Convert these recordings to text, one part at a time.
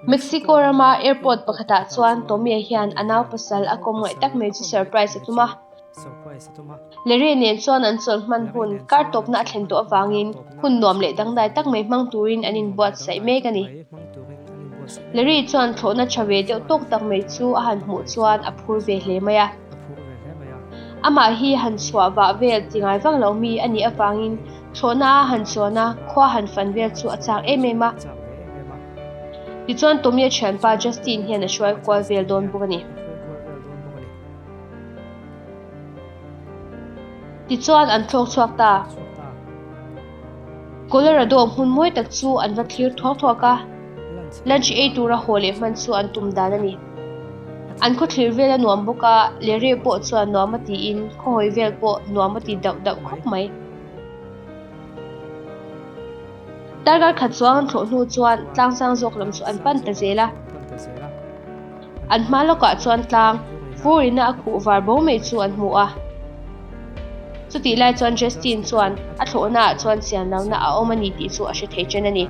Mexico rama airport pakhatah chuan Tommy-a hian a nau pasal a kawm ngaih tak mai chu surprise a tum a. Larry nen chuan an chawlh hman hun kar tawpna a thlen tawh avangin hun nuam leh dangdai tak mai hmang turin an inbuatsaih mek a ni. Larry chuan thlawhna tha ve deuh tawk tak mai chu a han hmuh chuan a phur ve hle mai a. Amah hi han chhuah vah vel ti ngai vak lo mi a nih avangin Thlawhna a han chuan a, khua han fan vel chu a chak em em a. Tichuan Tommy-a thianpa Justin hian a hruai kual vel dawn bawk a ni. Tichuan an thlawk chhuak ta. Colorado hmun mawi tak chu an va thlir thuak thuak a. Lunch ei tura haw leh hman chu an tum dan a ni. An khaw thlir vel a nuam bawk a, Larry pawh chuan nuam a tiin khaw hawi vel pawh nuam a ti dauh dauh khawp mai. Darkar khat chuang an thlawh hnu chuan tlang sang zawk lam chu an pan ta zel a. An hma lawkah chuan tlang fur ina a khuh var bo mai chu an hmu a. Chutih lai chuan Justin chuan a thlawhna ah chuan chian lohna a awm a ni tih chu a hre thei chen a ni.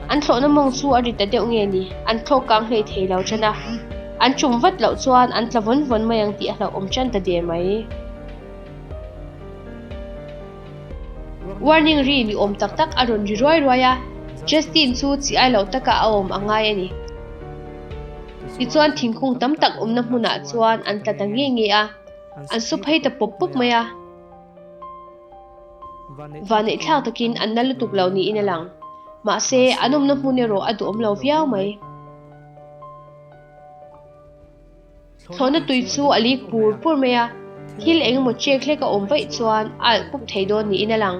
An thlawhna mawng chu a ri ta deuh nge ni, an thlawk kang hlei thei lo ṭan a. An ṭum vat loh chuan an tla vawn vawn mai ang tih a hlauhawm ṭan ta der mai. Warning ri ni awm tak tak a rawn ri ruai ruai a, Justin chu chi ai loh taka a awm a ngai a ni. Tichuan thingkung tam tak awmna hmunah chuan an tla ta nge nge a, an su phei ta pawp pawp mai a. Vanneih thlak takin an na lutuk lo niin a lang. Mahse, an awmna hmun erawh a duhawm lo viau mai. Thlawhna tui chu a lik pur pur mai a, thil eng emaw chek hlek a awm vaih chuan a alh pup thei dawn niin a lang.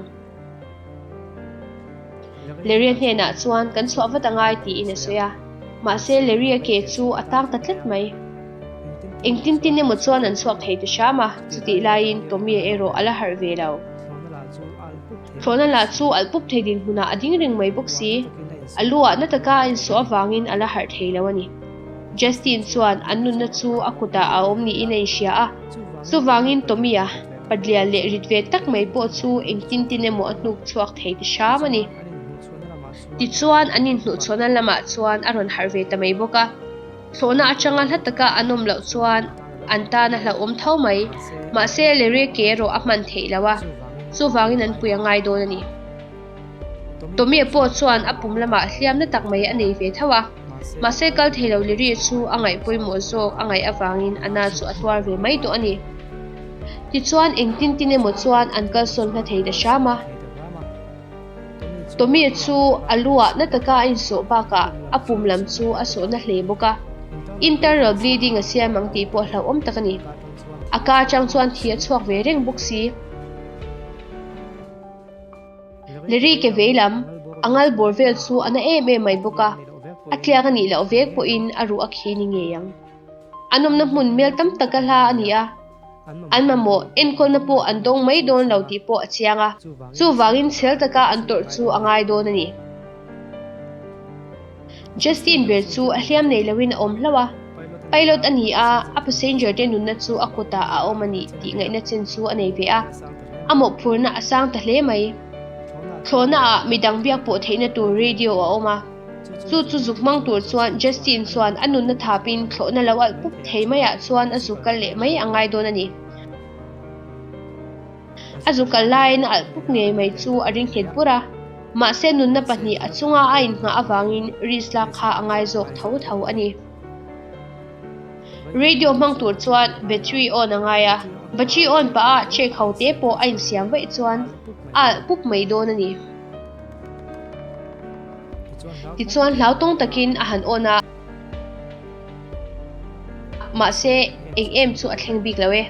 Larry-a hnenah chuan kan chhuah vat angai tiin a sawi a, mahse Larry-a ke chu a tang ta tlat mai. Engtin tin emaw chuan an chhuak thei ta hram a, chutih laiin Tommy-a erawh a la harh ve lo. Thlawhna lah chu alh pup thei dinhmunah a ding reng mai bawk si. A lu ah na taka a insuah avangin a la harh thei lo a ni. Justin chuan an nunna chu a kutah a awm niin a inhria a, chuvangin Tommy-a patlian leh rit ve tak mai pawh chu engtin tin emaw a hnuk chhuak thei ta hram a ni. Tichuan an inhnuhchhuahna lamah chuan a rawn harh ve ta mai bawk a. Thlawhna atanga hla taka an awm loh chuan an tan a hlauhawm tho mai. Mahse, Larry ke erawh a hman theih lo a, chuvangin an pui a ngai dawn a ni. Tommy-a pawh chuan a pum lamah hliamna tak mai a nei ve tho a, mahse kal thei lo Larry chu a ngaih pawimawh zawk a ngaih avangin a na chu a tuar ve mai tawh a ni. Tichuan, engtin tin emaw chuan an kalsawn hla thei ta hram a. Tommy chu a luah na taka a insawh bakah a pum lam chu a sawhna hle bawk a, internal bleeding a siam ang tih pawh hlauhawm tak a ni. A ka atang chuan thi a chhuak ve reng bawk si. Larry ke vei lam, a ngal bawr vel chu a na em em mai bawk a, a tliak a nih loh vek pawhin a ruh a khi ni ngei ang. An awmna hmun mel tam taka hla a ni a. An mamawh enkawlna pawh an dawng mai dawn lo tih pawh a chiang a, chuvangin chhel taka an tawrh chu a ngai dawn a ni. Justin ber chu a hliam nei loin a awm hlauh a, pilot a ni a, a passenger te nunna chu a kutah a awm a ni tih ngaihna chen chu a nei ve a, a mawhphurhna a sang ta hle mai. Thlawhna ah midang biak pawh theihna tur radio a awm a. Chu chu zuk hmang tur chuan Justin chuan a nunna thapin thlawhna lo alh pup thei maiah chuan a zuk kal leh mai a ngai dawn a ni. A zuk kal laiin a alh pup ngei mai chu a ring nghet bur a, mahse nunna pahnih a chunga a inngah avangin risk lak kha a ngai zawk tho tho a ni. Radio hmang tur chuan battery on a ngai a, battery on pah a check ho te pawh a insiam vaih chuan a alh pup mai dawn a ni. Tichuan hlau tawng takin a han awn a, mahse eng em chu a thleng bik lo e.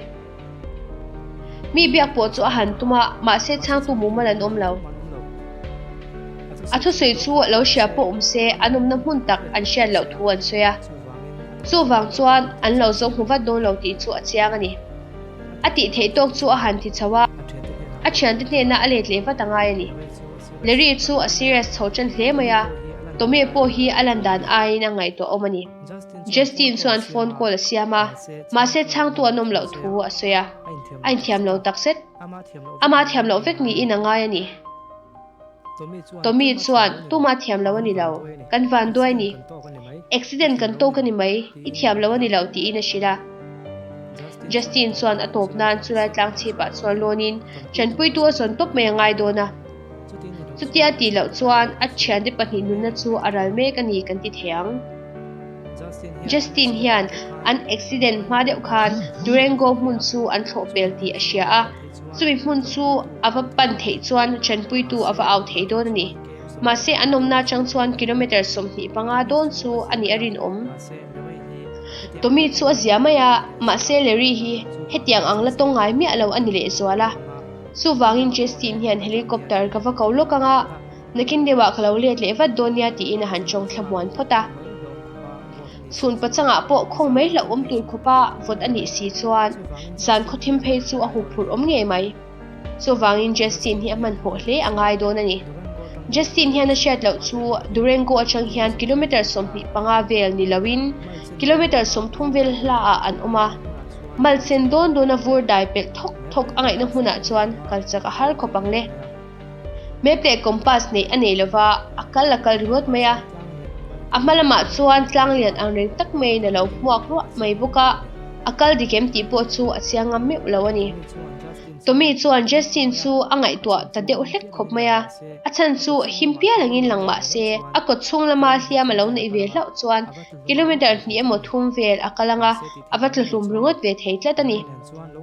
Mi biak pawh chu a han tum a, mahse chhangtu mumal an awm lo. A thusawi chu lo hria pawh awm se an awmna hmun tak an hriat loh thu an sawi a. Chuvang chuan an lo zawng hmu vat dawn lo tih chu a chiang a ni. A tih theih tawk chu a han ti chho a, a thiante hnenah a let leh vat a ngai a ni. Larry chu a serious chho ṭan hle mai a, Tommy pawh hi a lan dan aiin a ngaihtuah awm a ni. Justin chuan phone call a siam a, mahse chhangtu an awm loh thu a sawi a, a inthiam lo takzet. Amah thiam loh vek niin a ngai a ni. Tommy chuan, Tuma thiam lo a ni lo. Kan vanduai ni. Accident kan tawk a ni mai. I thiam lo a ni lo tiin a hrilh a. Justin chuan a tawp nan chulai tlang chhipah chuan lawnin tanpuitu a zawn tawp mai a ngai dawn a. Chutia a tih loh chuan a thiante pahnih nunna chu a ral mek a ni kan ti thei ang. Justin hian an accident hma deuh khan Durango hmun chu an thlawh pel tih a hria a, chumi hmun chu a va pan theih chuan tanpuitu a va au thei dawn a ni. Mahse an awmna atang chuan kilometre 25 dawn chu a nih a rinawm. Tommy chu a zia mai a, mahse Larry hi hetiang ang la tawng ngai miah lo a ni lehzual a. Chuvangin Justin hian helicopter ka va ko lawk ang a, Nakin deuhah ka lo let leh vat dawn nia tiin a han tawng thla hmuan phawt a. Chhun pachangah pawh khawng mai hlauhawm tur khawpa vawt a nih si chuan zan khawthim phei chu a huphurh awm ngei mai. Chuvangin Justin hi a hmanhmawh hle a ngai dawn a ni. Justin hian a hriat loh chu Durango atang hian kilometre 25 vel ni loin kilometre 30 vel hlaah an awm a. Malchen dawn dawna vur dai pelh thawk thawk a ngaihna hmunah chuan kal chak a har khawp ang le. Map leh compass neih a nei lova, a kal a kal ringawt mai a. A hma lamah chuan tlang lian ang reng tak maiin a lo hmuak ruah mai bawk a, a kal dik em tih pawh chu a chiang ngam meuh lo a ni. Tommy chuan Justin chu a ngaihtuah ta deuh hlek khawp mai a, a chhan chu him pial angin lang mah se, a kawt chhung lama hliam a lo neih ve hlauh chuan kilometre hnih emaw thum vel a kal ang a, a va tlu hlum ringawt ve thei tlat a ni.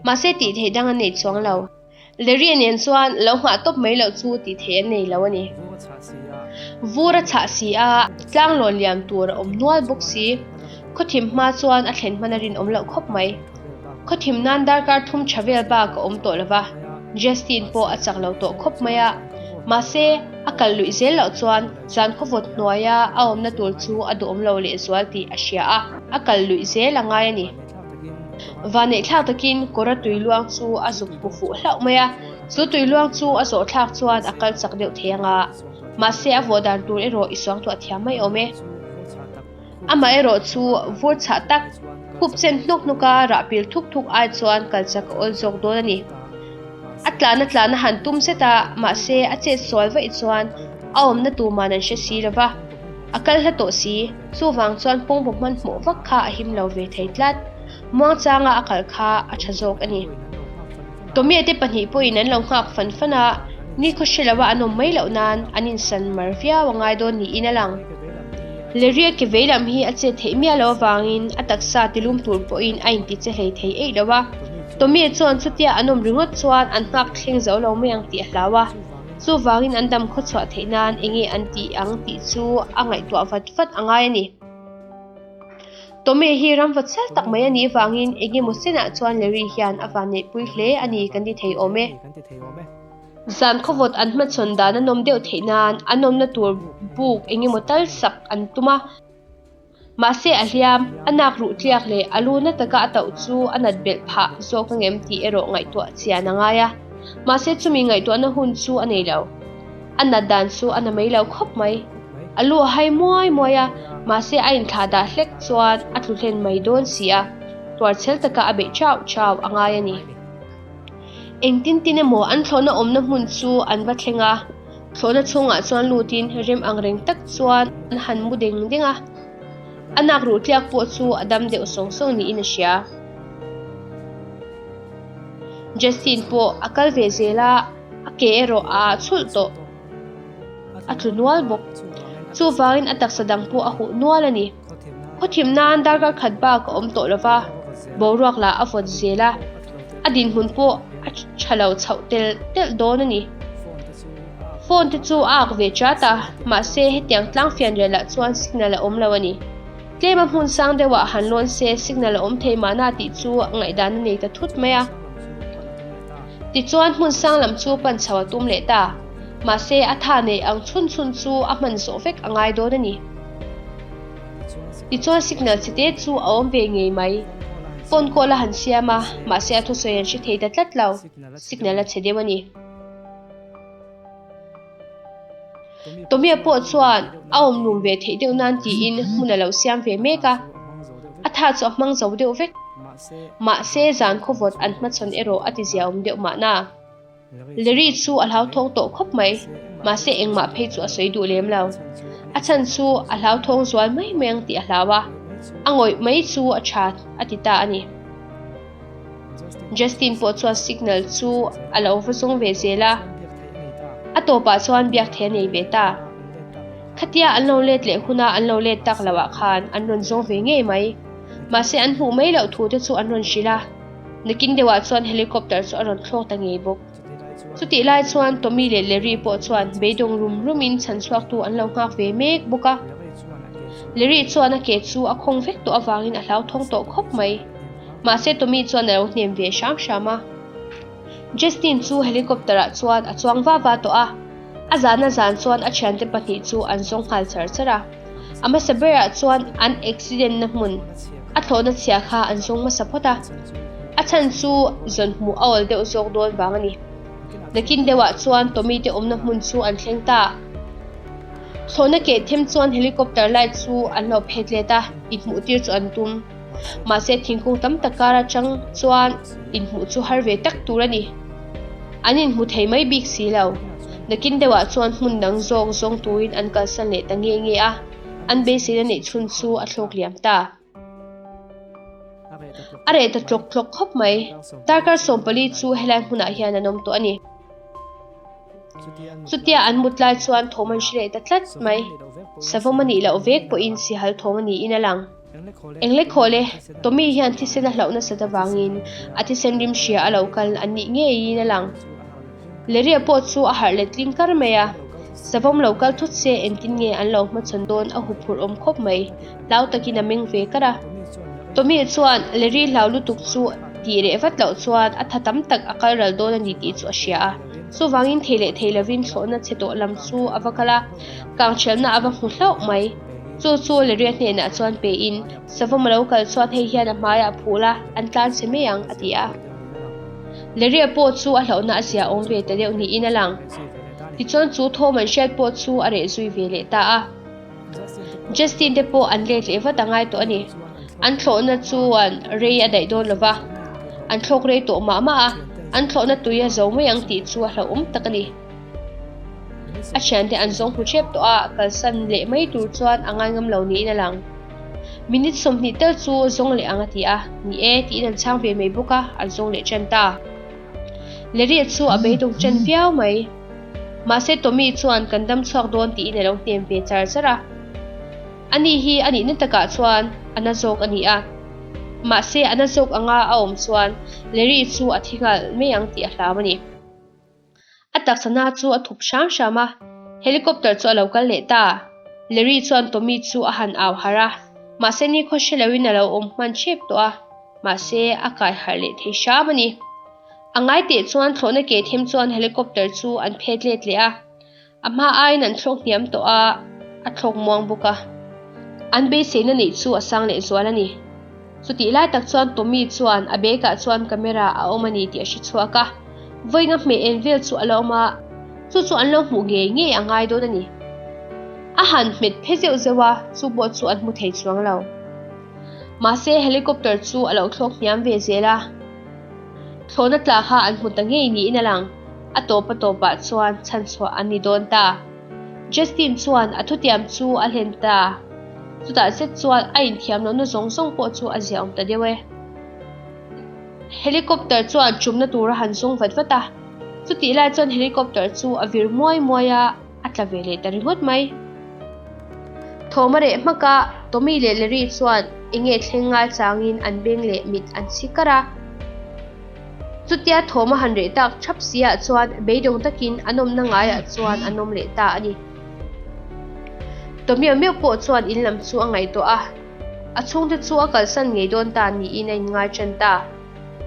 Mahse tih theih dang a nei chuang lo. Larry nen chuan lo nghah tawp mai loh chu tih theih an nei lo a ni. Vur a chhah si a, tlang lawn liam tur a awm nual bawk si. Khawthim hma chuan a thlen hman a rinawm loh khawp mai. Khawthim nan darkar thum tha vel bak a awm tawh lo va, Justin pawh a chak lo tawh khawp mai a. Mahse, a kal luih zel loh chuan zan khawvawt hnuaia a awmna tur chu a duhawm lo lehzual tih a hria a, a kal luih zel a ngai a ni. Vaneihthlak takin kawra tui luang chu a zuk hmu fuh hlauh mai a, chu tui luang chu a zawh thlak chuan a kal chak deuh thei ang a, mahse a vawh dan tur erawh i suangtuah thiam mai awm e. Amaherawh chu vur chhah tak, khup chen hnawk hnawk a rah pil thuk thuk ai chuan kal chak a awl zawk dawn a ni. A tlana tlana han tum zet a, mahse a chet sual vaih chuan a awmna tuman an hre si lo va. A kal hla tawh si, chuvang chuan pawngpaw hmanhmawh vak kha a him lo ve thei tlat. Muangchanga a kal kha a tha zawk a ni. Tommy-a te pahnih pawhin an lo nghak fan fan a, nikhaw hre loa an awm mai loh nan an insan mar viau a ngai dawn niin a lang. Larry-a ke vei lam hi a chet theih miah loh avangin a taksa tilum tur pawhin a inti che hlei thei eih lo a. Tommy-a chuan chutia an awm ringawt chuan an nghak thleng zo lo mai ang tih a hlau a. Chuvangin an dam khawchhuah theih nan eng nge an tih ang tih chu a ngaihtuah vat vat a ngai a ni. Tommy hi ramva chal tak mai a nih vangin eng emaw senah chuan Larry hian a vanneihpui hle a ni kan ti thei awm e. Zan khawvawt an hmachhawn dan a nawm deuh theih nan a nawmna tur buk eng emaw tal sak an tum a. Mahse a hliam, a nak ruh tliak leh a lu na taka a tauh chu a nat belh phah zawk angem tih erawh ngaihtuah chian a ngai a. Mahse chumi ngaihtuahna hun chu a nei lo. A nat dan chu a na mai lo khawp mai. A lu a hai muai muai a, mahse a inthlah dah hlek chuan a tlu hlen mai dawn si a, tuarchhel taka a beih chau chau a ngai a ni. Engtin tin emaw an thlawhna awmna hmun chu an va thleng a. Thlawhna chhungah chuan lutin rem ang reng tak chuan an han mu deng deng a, a nak ruh tliak pawh chu a dam deuh sawng sawng niin a hria. Justin pawh a kal ve zel a, a ke erawh a ah chhulh tawh. A tlu nual bawk. Chuvangin a taksa dang pawh a huh nual a ni. Khawthim nan darkar khat bak a awm tawh lova, boruak lah a vawt zel a, a dinhmun pawh a tha lo chhoh telh telh dawn a ni. Phone te chu a ak ve chat a, mahse hetiang tlang fian rialah chuan signal a awm lo a ni. Tlema hmun sang deuhah han lawn se signal a awm thei mahna tih chu ngaihdan a nei ta thut mai a. Tichuan hmun sang lam chu pan chho a tum leh ta. Mahse a tha neih ang chhun chhun chu a hman zawh vek a ngai dawn a ni. Tichuan signal chhe te chu a awm ve ngei mai. Phone call a han siam a, mahse a thusawi an hre thei ta tlat lo. Signal a chhe deuh a ni. Tommy-a pawh chuan a awm lum ve theih deuh nan tiin hmun a lo siam ve mek a. A tha chu a hmang zo deuh vek. Mahse zan khawvawt an hmachhawn erawh a ti ziaawm deuh mahna. Larry chu a hlauthawng tawh khawp mai. Mahse engmah phei chu a sawi duh lem lo. A chhan chu a hlauthawng zual mai mai ang tih a hlau a, a ngawih mai chu a tha a ti ta a ni. Justin pawh chuan signal chu a lo va zawng ve zel a, a tawpah chuan biak thei a nei ve ta. Khatia an lo let leh huna an lo let tak loh ah khan an rawn zawng ve ngei mai. Mahse an hmuh mai loh thu te chu an rawn hrilh a, nakin deuhah chuan helicopter chu a rawn thlawk ta ngei bawk. Chutih lai chuan Tommy leh Larry pawh chuan beidawng rum rumin chhanchhuaktu an lo nghak ve mek bawk a. Larry chuan a ke chu a khawng vek tawh avangin a hlauthawng tawh khawp mai. Mahse Tommy chuan a lo hnem ve hram hram a. Justin chu helicopter ah chuan a chuang va va tawh a, a zan a zan chuan a thiante pahnih chu an zawng nghal char char a. A hmasa berah chuan an accident na hmun a thlawhna chhia kha an zawng hmasa phawt a, a chhan chu zawn hmuh a awl deuh zawk dawn vang a ni. Nakin deuhah chuan Tommy te awmna hmun chu an thleng ta. Thlawhna keh them chuan helicopter light chu an lo phet let a, inhmuh tir chu an tum. Mahse thingkung tam tak kar atang chuan inhmuh chu har ve tak tur a ni. An inhmu thei mai bik si lo. Nakin deuhah chuan hmun dang zawk zawng turin an kalsan leh ta nge nge a, an beiseina neih chhun chu a thlawk liam ta. A reh ta tlawk tlawk khawp mai. Darkar 14 chu helai hmunah hian an awm tawh a ni. Chutia an mut lai chuan thawm an hre leh ta tlat mai. Savawm a nih loh vek pawhin sihal thawm a niin a lang. Englekhawh le, Tommy hian thisen a hlauh nasat avangin a thisen rim hria a lo kal an nih ngeiin a lang. Larry-a pawh chu a harh let tling kar mai a, Savawm lo kal thut se engtin nge an lo hmachhawn dawn a huphurh awm khawp mai, hlau takin a meng ve kar a. Tommy chuan Larry hlau lutuk chu tih reh vat loh chuan a tha tam tak a kal ral dawn a ni tih chu a hria a, chuvangin thei leh thei lovin thlawhna chhe tawh lam chu a va kal a, kangthelna a va hmu hlauh mai. Chu chu Larry-a hnenah chuan pein, Savawm a lo kal chuan hei hian a hmaiah a phul a, an tlan chhe mai ang, a ti a. Larry-a pawh chu a hlauhna a zia awm ve ta deuh niin a lang. Tichuan chu thawm an hriat pawh chu a reh zui ve leh ta a. Justin te pawh an let leh vat a ngai tawh a ni. An thlawhna chuan rei a daih dawn lo va, an thlawk rei tawh mah mah a, an thlawhna tui a zo mai ang tih chu a hlauhawm tak a ni. A thiante an zawng hmu hrep tawh a, kalsan leh mai tur chuan a ngai ngam lo niin a lang. Minute 20 tal chu zawng leh ang a ti a, ni e tiin an chhang ve mai bawk a, an zawng leh tan ta. Larry-a chu a beidawng tan viau mai. Mahse Tommy chuan kan dam chhuak dawn tiin a lo hnem ve char char a. Ani hi a nihna takah chuan a na zawk a ni a. Mahse a na zawk anga a awm chuan Larry chu a thi nghal mai ang tih a hlau a ni. A taksa na chu a thup hram hram a, helicopter chu a lo kal leh ta. Larry chuan Tommy chu a han au harh a, mahse nikhaw hre loin a lo awm hman hrep tawh a, mahse a kai harh leh thei hram a ni. A ngai teh chuan thlawhna ke them chuan helicopter chu an phet let leh a, A hma aiin an thlawk hniam tawh a, a thlawk muang bawk a. An beiseina neih chu a sang leh zual a ni. Chutih lai tak chuan Tommy chuan a bag ah chuan camera a awm a ni tih a hre chhuak a. Vawiinga hmeh en vel chu a la awm a, chu chu an lo hmuh ngei ngei a ngai dawn a ni. A han hmet phe zeuh zeuh a, chu pawh chu an hmu thei chuang lo. Mahse helicopter chu a lo thlawk hniam ve zel a. Thlawhna tla kha an hmu ta ngei niin a lang. A tawp a tawpah chuan chhanchhuah an ni dawn ta. Justin chuan a thutiam chu a hlen ta. Chutah zet chuan a inthiam lohna zawng zawng pawh chu a ziaawm ta deuh e. Helicopter chuan tumna tur a han zawng vat vat a. Chutih lai chuan helicopter chu a vir muai muai a, a tla ve leh ta ringawt mai. Thawm a reh hmak a, Tommy leh Larry chuan enge thleng ngai changin an beng leh mit an chhi kar a. Chutia thawm a han reh tak thap si ah chuan beidawng takin an awmna ngaiah chuan an awm leh ta a ni. Tommy-a meuh pawh chuan in lam chu a ngaihtuah a, a chhungte chu a kalsan ngei dawn ta niin a inngai tan ta.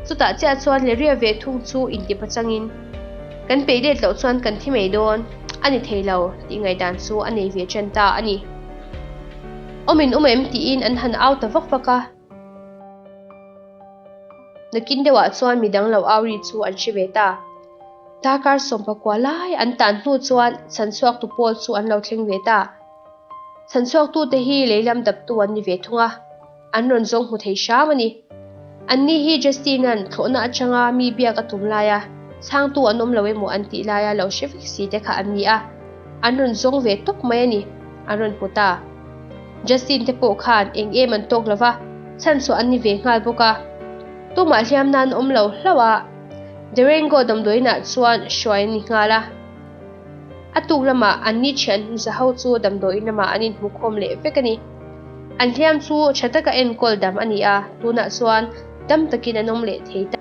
Chutah chiah chuan Larry-a ve thung chu inti pachangin, Kan peih let loh chuan kan thi mai dawn a ni thei lo tih ngaihdan chu a nei ve tan ta a ni. Awm in awm em tiin an han au ta vak vak a. Nakin deuhah chuan midang lo au ri chu an hre ve ta. Darkar 19 lai an tan hnu chuan chhanchhuaktu pawl chu an lo thleng ve ta. Chhanchhuaktute hi leilam daptu an ni ve thung a, an rawn zawng hmu thei hram a ni. Anni hi Justina'n thlawhna atanga mi biak a tum laia chhangtu an awm lo emaw an tih laia lo hre vek si te kha an ni a. An rawn zawng ve tawp mai a ni, an rawn hmu ta. Justin te pawh khan eng em an tawk lova, chhanchhuah an ni ve nghal bawk a. Tumah hliam nan awm lo hlauh a, Durango damdawiinah chuan hruai an ni nghal a. A tuk lamah an ni thian hmasa ho chu damdawiin lamah an inhmukhawm leh vek a ni. An hliam chu tha taka enkawl dam a ni a, tunah chuan dam takin an awm leh thei ta.